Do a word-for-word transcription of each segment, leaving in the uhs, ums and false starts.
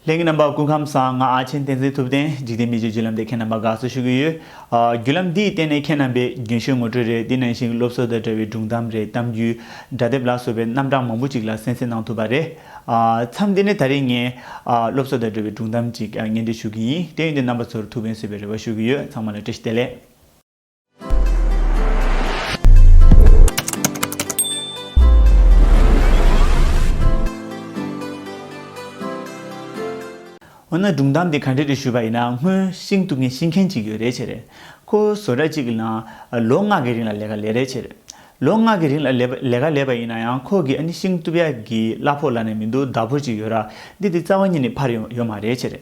ལྷན་རྒྱས་རྣམ་པ་སྐུ་ཁམས་བཟང་། ང་ཨ་ཆེན་བསྟན་འཛིན་ཐུབ་བསྟན། འཇིག་རྟེན་མི་ཚེའི་བརྒྱུད་ལམ་དེ་ཁྱེད་རྣམ་པ་དགའ་བསུ་ཞུ་གི་ཡོད། ཨ། བརྒྱུད་ལམ་འདིའི་སྟེང་ནས་ཁྱེད་རྣམ་པས་རྒན་གཞོན་ངོ་སྤྲོད་རེད། དེ་ནང་བཞིན་སློབ་གསོ་དང་འབྲེལ་བའི་སྒྲུང་གཏམ་རེད། གཏམ་རྒྱུད། སྒྲ་དེབ་ལ་སོགས་པའི་རྣམ་གྲངས་མང་པོ་ཅིག་ལ་གསན་གཟིགས་གནང་ཐུབ་པ་རེད། ཨ། མཚམས་འདི་ནས་ད་རེས་ངས། ཨ། སློབ་གསོ་དང་འབྲེལ་བའི་སྒྲུང་གཏམ་ཅིག་ཨ། སྙན་སྒྲོན་ཞུ་གི་ཡིན། དེ་ཡིན་དུས་རྣམ་པ་ཚོར་ཐུགས་ཕན་གསོས་པའི་རེ་བ་ཞུ་གི་ཡོད། ཚང་མ་ལ་བཀྲ་ཤིས་བདེ་ལེགས། འོ་ན་སྒྲུང་གཏམ་འདི་ག་འདྲ་རེད་ཞུས་པ་ཡིན་ན། སྔོན་ཤིང་གཏུབ་མཁན་ཤིང་མཁན་ཅིག་ཡོད་རེད་བྱས་རེད། ཁོ་བཟོ་གྲྭ་གཅིག་གི་ནང་ལོ་ལྔ་གི་རིང་ལ་ལས་ཀ་ལས་རེད་བྱས་རེད། ལོ་ལྔ་གི་རིང་ལ་ལས་ལས་ཀ་ལས་པ་ཡིན་ན་ཡང་ཁོ་གི་ཨ་ནི་ཤིང་གཏུབ་ཡག་གི་གླ་ཕོགས་ལབ་ནས་མི་འདུག་བདག་པོ་ཅིག་ཡོད་ར། འདི་དེ་རྩ་བ་ཉིད་ནས་འཕར་ཡོང་ཡོད་མ་རེད་བྱས་རེད།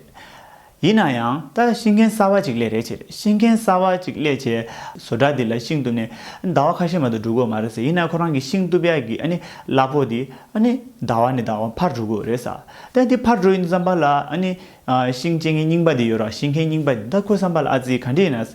ཡིན་ན་ཡང་ད་ཤིང་མཁན་གསར་པ་ཅིག་སླེབས་རེད་བྱས་རེད། ཤིང་མཁན་གསར་པ་ཅིག་སླེབས་བྱས་བཟོ་གྲྭ་འདི་ལ་ཤིང་གཏུབ་ནས་ཟླ་བ་ཁ་ཤས་མ་གཏོགས་འགྲོ་གི་ཡོད་མ་རེད་ཟེར། ཡིན་ན་ཁོ་རང་གི་ཤིང་གཏུབ་ཡག་གི་ཨ་ནི་གླ་ཕོགས་འདི་ཨ་ནི་ཟླ་བ་ནས་ཟླ་བ་འཕར་འགྲོ་གི་ཡོད་རེད་ཟེར། ད་འདི་འཕར་འགྲོ་ཡོང་དུས་ཙམ་པ་ལ་ཨ་ནི་ཨ། ཤིང་བཅད་མཁན་རྙིང་པ་འདི་ཡོད་ར། ཤིང་མཁན་རྙིང་པ་འདི། ད་ཁོའི་བསམ་པ་ལ་ཨ་ཙི་ག་འདྲ་ཡིན་ན།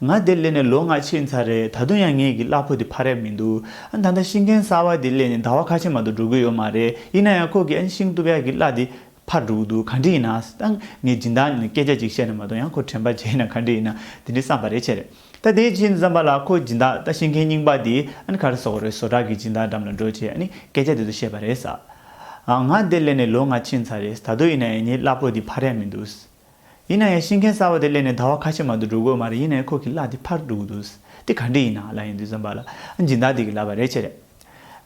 ང་འདིར་སླེབས་ནས་ལོ་ལྔ་ཕྱིན་ཚར་རེད། ད་དུང་ཡང་ངེད་ཀྱི་གླ་ཕོགས་འདི་འཕར་ཡག་མི་འདུག་ཨ། ད་ལྟ་ཤིང་མཁན་གསར་པ་འདི་སླེབས་ནས་ཟླ་བ་ཁ་ཤས་མ་གཏོགས་འགྲོ་གི་ཡོད་མ་རེད། ཡིན་ན་ཡང་ཁོ་གི་ཨ་ནི་ཤིང་གཏུབ་ཡག་གི་གླ་འདི་འཕར་འགྲོ་གི་འདུག་ག་འདྲ་ཡིན་ན། ད་ངས་སྦྱིན་བདག་ནས་སྐད་ཆ་ཅིག་བཤད་ན་མ་གཏོགས་ཡང་ཁོ་དྲན་པ་བརྗེད་ན་ག་འདྲ་ཡིན་ན་དེ་འདྲའི་བསམ་པ་རེད་བྱས་རེད། ད་དེའི་ཕྱིན་ཙམ་པ་ལ་ཁོ་སྦྱིན་བདག་ད་ཤིང་མཁན་རྙིང་པ་དེས་ཨ་ནི་ག་རེ་ཟེར་དགོས་རེད། བཟོ་གྲྭ་གི་སྦྱིན་བདག་འགྲམ་ལ་འགྲོ་བྱས་ཨ་ནི་སྐད་ཆ་དེ་ཚོ་བཤད་པ་རེད་ཟེར། ཨ། ང་འདིར་སླེབས་ནས་ལོ་ལྔ་ཕྱིན་ཚར་རེད། ད་དུང་ཡིན་ན་ཡང་ངའི་གླ་ཕོགས་འདི་འཕར་ཡག་མི་འདུག་ཡིན་ན་ཡང་ཤིང་མཁན་གསར་པ་དེ་སླེབས་ནས་ཟླ་བ་ཁ་ཤས་མ་གཏོགས་འགྲོ་གི་ཡོད་མ་རེད། ཡིན་ན་ཡང་ཁོ་གི་གླ་དེ་འཕར་འགྲོ་གི་འདུག་དེ་ག་འདྲ་ཡིན་ན་ལབ་ཡོང་དུས་ཙམ་པ་ལ་ཨ་སྦྱིན་བདག་དེ་གིས་ལབ་པ་རེད་བྱས་རེད།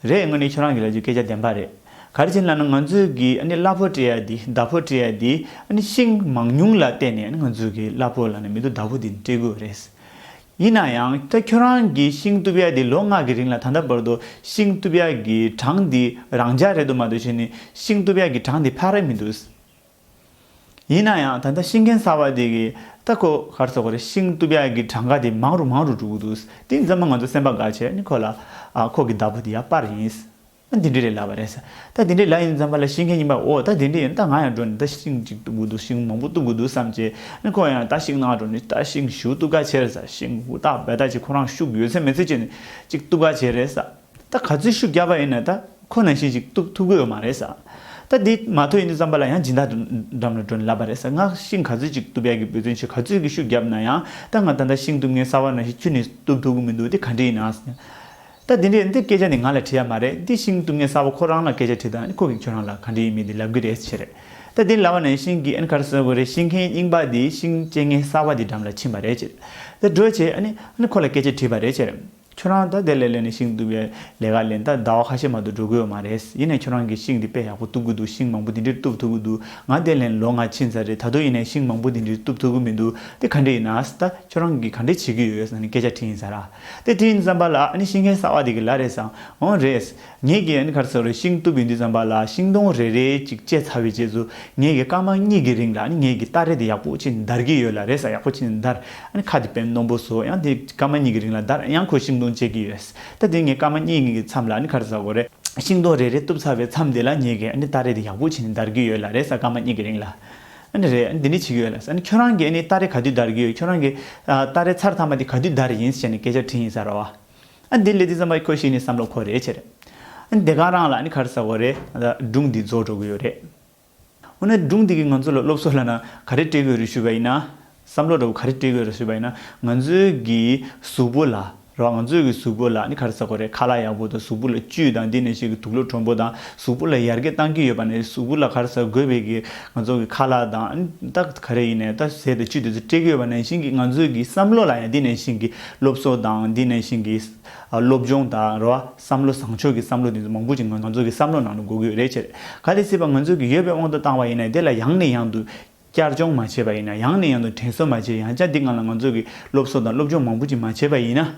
རེད། དངོས་གནས་ཁྱོད་རང་གིས་ལབ་རྒྱུ་སྐད་ཆ་བདེན་པ་རེད། ག་རེ་བྱས་ན་ལབ་ན་ང་ཚོའི་གི་ཨ་ནི་གླ་ཕོགས་སྤྲད་ཡག་འདི་བདག་པོ་སྤྲད་ཡག་འདི་ཨ་ནི་ཤིང་མང་ཉུང་ལ་བལྟས་ནས་ཨ་ནི་ང་ཚོའི་གི་གླ་ཕོགས་ལབ་ནས་མི་འདུག་བདག་པོ་འདི་སྤྲད་དགོས་རེད། ཡིན་ན་ཡང་ད་ཁྱོད་རང་གིས་ཤིང་གཏུབ་ཡག་འདི་ལོ་ལྔ་གི་རིང་ལ་ད་ལྟ་བར་དུ་ཤིང་གཏུབ་ཡག་གི་གྲངས་འདི་རང་འཇགས་རེད་འདུག་མ་གཏོགས་བྱས་ནས་ཤིང་གཏུབ་ཡག་གི་གྲངས་འདི་འཕར་ཡག་མི་འདུག་ཡིན་ན་ཡང་ད་ལྟ་ཤིང་མཁན་གསར་པ་དེ་གིས་ད་ཁོ་ག་རེ་ཟེར་དགོས་རེད། ཤིང་གཏུབ་ཡག་གི་གྲངས་ཀ་དེ་མང་རུ་མང་རུ་འགྲོ་གི་འདུག་དེ་ཙམ་པ་ང་ཚོ་སེམས་པ་དགའ་བྱས་ནི་ཁོ་ལ་ཨ་ཁོ་གི་བདག་པོ་དེ་ཡར་སྤར་ཡིན། ཨ་འདི་འདྲ་རེད་ལབ་པ་རེད་ཟེར། ད་འདི་འདྲ་ལབ་ཡོང་དུས་ཙམ་པ་ལ་ཤིང་མཁན་རྙིང་པ་འོ་ད་འདི་འདྲ་ཡིན་ད་ང་ཡང་འགྲོ་ནས་ད་ཤིང་གཅིག་གཏུབ་དགོས་འདུག་ཤིང་མང་པོ་གཏུབ་དགོས་འདུག་བསམ་བྱས་ནི་ཁོ་ཡང་ད་ཤིང་ནང་འགྲོ་ནས་ད་ཤིང་ཞེ་པོ་གཏུབ་ག་བྱས་རེད་ཟེར། ཤིང་འུ་ཏག་བེ་ཏག་ཅིག་ཁོ་རང་ཤུགས་ཡོད་ཚད་མེད་ཚད་བྱས་ནས་ཅིག་གཏུབ་ག་བྱས་རེད་ཟེར། ད་ག་ཚོད་ཤུགས་རྒྱབ་པ་ཡིན་ན་ད་ཁོ་ནང་བཞིན་ཅིག་གཏུབ་ཐུབ་ཀྱི་ཡོད་མ་རེད་ཟེར། ད་འདི་མ་ཐུབ་ཡོང་དུས་ཙམ་པ་ལ་ཡང་སྦྱིན་བདག་འགྲམ་ལ་འགྲོ་ནས་ལབ་པ་རེད་ཟེར། ང་ཤིང་ག་ཚོད་ཅིག་གཏུབ་ཡག་གི་འབད་བརྩོན་བྱས་ག་ཚོད་ཀྱི་ཤུགས་བརྒྱབ་ན་ཡང་ད་ང་ད་ལྟ་ཤིང་གཏུབ་མཁན་གསར་པ་ནང་བཞིན་ཁྱོན་ནས་གཏུབ་ཐུབ་ཀྱི་མི་འདུག་དེ་ག་འདྲ་ཡིན་ན་ཟེར། ད་འདི་འདྲའི་འདི་སྐད་ཆ་འདི་ང་ལ་དྲི་ཡག་མ་རེད། འདི་ཤིང་གཏུབ་མཁན་གསར་པ་ཁོ་རང་ལ་སྐད་ཆ་དྲིས་དང་ཁོ་གིས་ཁྱོད་རང་ལ་ག་འདྲ་ཡིན་མིན་འདི་ལབ་ཀྱི་རེད་ཟེར། ད་འདི་ལབ་པ་ནང་བཞིན་གྱི་ཨ་ནི་ག་རེ་ཟེར་དགོས་རེད། ཤིང་མཁན་རྙིང་པ་འདི་ཤིང་བཅད་མཁན་གསར་པ་འདི་འགྲམ་ལ་ཕྱིན་པ་རེད་ཟེར། ད་འགྲོ་བྱས་ཨ་ནི་ཨ་ནི་ཁོ་ལ་སྐད་ཆ་དྲིས་པ་རེད་ཟེར། ཁྱོད་རང་ད་དེ་ལས་ལས་ནས་ཤིང་གཏུབ་པའི་ལས་ཀ་ལས་ད་ཟླ་བ་ཁ་ཤས་མ་གཏོགས་འགྲོ་གི་ཡོད་མ་རེད། ཡིན་ནའི་ཁྱོད་རང་གིས་ཤིང་འདི་དཔེ་ཡག་པོ་གཏུབ་གི་འདུག་ཤིང་མང་པོ་འདི་འདྲས་གཏུབ་ཐུབ་གི་འདུག་ང་དེ་ལས་ལོ་ལྔ་ཕྱིན་ཚར་རེད། ད་དུང་ཡིན་ནའི་ཤིང་མང་པོ་འདི་འདྲས་གཏུབ་ཐུབ་གི་མི་འདུག་དེ་ག་འདྲས་ཡིན་ན་ད་ཁྱོད་རང་གིས་ག་འདྲས་བྱེད་ཀྱི་ཡོད་ཟེར་ནས་སྐད་ཆ་དྲིས་ཡིན་ས་ར། དེ་དྲིས་ཡིན་ཙམ་པ་ལ་ཨ་ནི་ཤིང་མཁན་གསར་པ་དེ་གིས་ལབ་རེད་ཟེར། འོང་རེད། ངེད་ཀྱིས་ཨ་ནི་ག་རེ་ཟེར་རེད། ཤིང་གཏུབ་ཡོང་དུས་ཙམ་པ་ལ་ཤིང་སྡོང་རེ་རེ་ཅིག་བཅད་ཚར་བའི་རྗེས་སུ་ངེད་ཀྱིས་སྐར་མ་གཉིས་ཀྱི་རིང་ལ་ཨ་ནི་ངེད་ཀྱིས་སྟ་རེ་དེ་ཡག་པོ་བྱས་ནས་འདར་གྱི་ཡོད་ལབ་རེད་ཟེར། ཡག་པོ་བྱས་ནས་འདར། ཨ་ནི་ཁ་དེ་དཔེ་རྣོན་པོ་བཟོ། ཡང་དེ་སྐར་མ་གཉིས་ཀྱི་རིང་ལ་འདར། ཡང་ཁོས་ཤིང་སྡོང་བཅད་ཀྱི་ཡོད། ད་དེ་ངས་སྐར་མ་གཉིས་ཀྱི་མཚམས་ལ་ཨ་ནི་ག་རེ་ཟེར་དགོས་རེད། ཤིང་སྡོང་རེ་རེ་གཏུབ་ཚར་བའི་མཚམས་དེ་ལ་ངེད་ཀྱིས་ཨ་ནི་སྟ་རེ་དེ་ཡག་པོ་བྱས་ནས་འདར་གྱི་ཡོད་ལབ་རེད་ཟེར། སྐར་མ་གཉིས་ཀྱི་རིང་ལ། ཨ་ནི་རེད། ཨ་ནི་འདི་འདྲ་བྱེད་ཀྱི་ཡོད་ལབ་ཟེར། ཨ་ནི་ཁྱོད་རང་གིས་ཨ་ནི་སྟ་རེ་ག་དུས་འདར་གྱི་ཡོད། ཁྱོད་རང་གིས་ཨ་སྟ་རེ་ཚར་ཐ་མ་དེ་ག་དུས་འདར་ཡིན་ཟེར་ནས་སྐད་ཆ་དྲིས་ཡིན་ས་རེད་བ། ཨ་འདི་ལས་དུས་ཙམ་པ་ཁོ་གཞི་ནས་བསམ་བློ་འཁོར་རེད་བྱས་རེད། ཨ་འདི་ག་རང་ལ་ཨ་ནི་ག་རེ་ཟེར་དགོས་རེད། ཨ་ད་སྒྲུང་འདི་རྫོགས་འགྲོ་གི་ཡོད་རེད། འོ་ན་སྒྲུང་འདི་གིས་ང་ཚོ་ལ་སློབ་གསོ་ལབ་ན་ག་རེ་སྤྲད་དགོས་རེད་ཞུས་པ་ཡིན་ན། བསམ་བློ་འདྲ་བོ་ག་རེ་སྤྲད་དགོས་རེད་ཞུས་པ་ཡིན་ན། ང་ཚོའི་གི་གཟུགས་པོ་ལ་རེད་བ། ང་ཚོའི་གི་གཟུགས་པོ་ལ་ཨ་ནི་ག་རེ་ཟེར་དགོས་རེད། ཁ་ལག་ཡག་པོ་དང་གཟུགས་པོ་ལ་བཅུད་དང་འདི་ནང་བཞིན་གི་དུག་ལོག་དྲོན་པོ་དང་གཟུགས་པོ་ལ་ཡར་རྒྱས་གཏང་གི་ཡོད་པ་ནས་གཟུགས་པོ་ལ་ག་རེ་ཟེར་དགོས་པའི་གི་ང་ཚོ་གི་ཁ་ལག་དང་ཨ་ནི་ད་ག་རེ་ཡིན་ནའི་ད་ཟས་དང་བཅུད་དེ་ཚོ་སྤྲད་ཀྱི་ཡོད་པ་ནང་བཞིན་གྱི་ང་ཚོའི་གི་བསམ་བློ་ལ་ཡང་འདི་ནང་བཞིན་གྱི་སློབ་གསོ་དང་འདི་ནང་བཞིན་གྱི་ཨ་སློབ་སྦྱོང་དང་རེད་བ། བསམ་བློ་བཟང་ཕྱོགས་ཀྱི་བསམ་བློ་དེ་ཚོ་མང་པོ་ཅིག་ང་ང་ཚོ་གི་བསམ་བློ་ནང་ལ་འགོ་གི་ཡོད་རེད་བྱས། གལ་སྲིད་པ་ང་ཚོ་གི་ཡོད་པའི་དབང་དུ་བཏང་བ་ཡིན་ན་དེ་ལ་ཡང་ནས་ཡང་དུ་བསྐྱར་སྦྱོང་མ་བྱས་པ་ཡིན་ན། ཡང་ནས་ཡང་དུ་དྲན་གསོ་མ་བྱས། ཡང་བསྐྱར་འདི་སྒང་ལ་ང་ཚོ་གི་སློབ་གསོ་དང་སློབ་སྦྱོང་མང་པོ་ཅིག་མ་བྱས་པ་ཡིན་ན།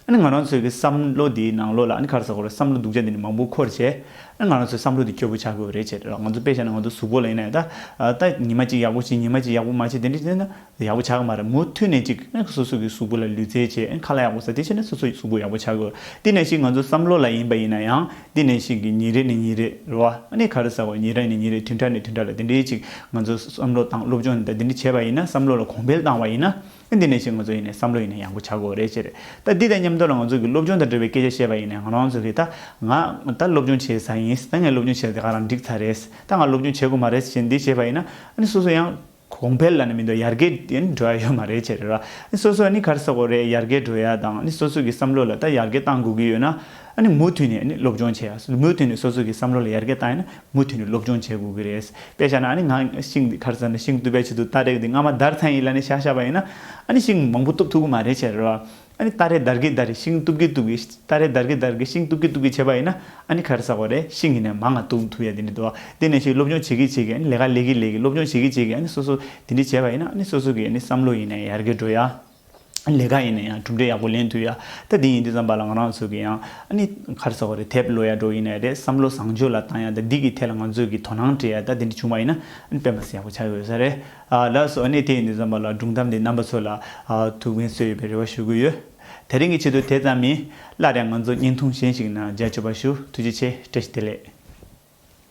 ཨ་ནི་ང་རང་ཚོའི་གི་བསམ་བློ་འདིའི་ནང་ལོགས་ལ་ཨ་ནི་ག་རེ་ཟེར་དགོས་རེད། བསམ་བློ་སྡུག་ཅག་འདི་ནི་མང་པོ་འཁོར་བྱས། ཨ་ནི་ང་རང་ཚོའི་བསམ་བློ་འདི་སྐྱོ་པོ་ཆགས་ཀྱི་ཡོད་རེད་བྱས། ང་ཚོ་དཔེ་བཞག་ན་ང་ཚོ་གཟུགས་པོ་ལ་ཡིན་ན་ད་ད་ཉི་མ་གཅིག་ཡག་པོ་བྱས། ཉི་མ་གཅིག་ཡག་པོ་མ་བྱས། དེ་འདྲ་བྱས་ན་ཡག་པོ་ཆགས་ཀྱི་མ་རེད། མུ་མཐུད་ནས་ཅིག་ཨ་ནི་སོ་སོ་གི་གཟུགས་པོ་ལ་ལུས་རྩལ་བྱས། ཨ་ནི་ཁ་ལག་ཡག་པོ་ཟ། དེ་བྱས་ན་སོ་སོའི་གཟུགས་པོ་ཡག་པོ་ཆགས་ཀྱི་ཡོད། དེ་ནང་བཞིན་ང་ཚོ་བསམ་བློ་ལ་ཡིན་པ་ཡིན་ན་ཡང་དེ་ནང་བཞིན་གི་ཉིན་རེ་ནས་ཉིན་རེ་རེད་བ། ཨ་ནི་ག་རེ་ཟེར་དགོས། ཉིན་རེ་ནས་ཉིན་རེ། བདུན་ཕྲག་ནས་བདུན་ཕྲག་ལ་དེ་འདྲའི་ཅིག་ང་ཚོ་བསམ་བློ་བཏང་། སློབ་སྦྱོང་དང་དེ་འདྲ་བྱས་པ་ཡིན་ན། བསམ་བློ་ལ་གོང་འཕེལ་བཏང་བ་ཡིན་ན། འདི་ནང་བཞིན་ང་ཚོ་ཡིན་ནའི་བསམ་བློ་ཡིན་ནའི་ཡག་པོ་ཆགས་དགོས་རེད་བྱས་རེད། ད་འདི་དང་མཉམ་དུ་ལ་ང་ཚོ་གི་སློབ་སྦྱོང་དང་འབྲེལ་བའི་སྐད་ཆ་བཤད་པ་ཡིན་ནའི་ང་རང་ཚོ་གི་ད་ང་ད་སློབ་སྦྱོང་བྱས་ཚར་ཡིན། ཡིན། ད་ངས་སློབ་སྦྱོང་བྱས་དེ་ག་རང་འགྲིག་ཚར་རེད། ད་ང་སློབ་སྦྱོང་བྱེད་དགོས་མ་རེད་ཟེར་འདི་བྱས་པ་ཡིན་ན། ཨ་ནི་སོ་སོ་ཡང་གོང་འཕེལ་ལ་ནི་མི་འདུག་ཡར་རྒྱས་ཡིན་འགྲོ་ཡ་ཡོད་མ་རེད་བྱས་རེད་བ། ཨ་ནི་སོ་སོ་ཨ་ནི་ག་རེ་ཟེར་དགོས་རེད། ཡར་རྒྱས་འགྲོ་ཡ་དང་། ཨ་ནི་སོ་སོ་གི་བསམ་བློ་ལ་ད་ཡར་རྒྱས་བཏང་དགོས་ཀྱི་ཡོད་ན། ཨ་ནི་མུ་མཐུད་ནས་ཨ་ནི་སློབ་སྦྱོང་བྱེད་ཡ། མུ་མཐུད་ནས་སོ་སོ་གི་བསམ་བློ་ལ་ཡར་རྒྱས་བཏང་ཡ་ན་མུ་མཐུད་ནས་སློབ་སྦྱོང་བྱེད་དགོས་ཀྱི་རེད། དཔེ་བཞག་ན་ཨ་ནི་ང་ཤིང་ག་རེ་ཟེར་ན་ཤིང་གཏུབ་པའི་ཆེད་དུ་སྟ་རེ་འདི་རྔ་མ་བརྡར་ཚར་ཡིན་ལབ་ནས་བཞག་བཞག་པ་ཡིན་ན། ཨ་ནི་ཤིང་མང་པོ་གཏུབ་ཐུབ་ཀྱི་མ་རེད་བྱས་རེད་བ། ཨ་ནི་སྟ་རེ་བརྡར་གི་བརྡར་གི་ཤིང་གཏུབ་གི་གཏུབ་གི། སྟ་རེ་བརྡར་གི་བརྡར་གི་ཤིང་གཏུབ་གི་གཏུབ་གི་བྱས་པ་ཡིན་ན། ཨ་ནི་ག་རེ་ཟེར་དགོས་རེད། ཤིང་ཡིན་ནའི་མང་ང་གཏུབ་ཐུབ་ཡ་དེ་འདྲ་འདུག་བ། དེ་ནས་ཤིང་སློབ་སྦྱོང་བྱེད་ཀྱི་བྱེད་ཀྱི། ཨ་ནི་ལས་ཀ་ལས་ཀྱི་ལས་ཀྱི། སློབ་སྦྱོང་བྱེད་ཀྱི་བྱེད་ཀྱི། ཨ་ནི་སོ་སོ་དེ་འདྲ་བྱས་པ་ཡིན་ན། ཨ་ནི་སོ་སོ་གི་ཨ་ནི་བསམ་བློ་ཡིན་ནའི་ཡར་རྒྱས་འགྲོ་ཡ། ལས་ཀ་ཡིན་ན་ཡང་གྲུབ་འབྲས་ཡག་པོ་ལེན་ཐུབ་ཡ། ད་འདི་ཡིན་དུས་ཙམ་པ་ལ་ང་རང་ཚོ་གི་ཡང་ཨ་ནི་ག་རེ་ཟེར་དགོས་རེད། དེབ་ཀློག་ཡ་འགྲོ་ཡིན་ནའི་རེད། བསམ་བློ་བཟང་ཕྱོགས་ལ་བཏང་ཡ། ད་འདི་གི་ཐད་ལ་ང་ཚོ་གི་དོ་སྣང་སྤྲད་ཡ། ད་འདི་འདྲ་བྱུང་བ་ཡིན་ན་ཨ་ནི་དཔེ་མ་སྲིད་ཡག་པོ་ཆགས་ཡོད་ས་རེད། ཨ་ལགས་སོ། ཨ་ནི་དེ་ཡིན་དུས་ཙམ་པ་ལ་སྒྲུང་གཏམ་འདི་རྣམ་པ་ཚོ་ལ་ཨ་ཐུགས་ཕན་གསོས་ཡོད་པའི་རེ་བ་ཞུ་གི་ཡོད། དེ་རིང་གི་ཆེད་དུ་དེ་ཙམ་ཡིན། སླར་ཡང་ང་ཚོ་བརྙན་ཐུང་གཞན་ཞིག་ནང་མཇལ་ཆོག་པ་ཞུ། ཐུགས་རྗེ་ཆེ། བཀྲ་ཤིས་བདེ་ལེགས།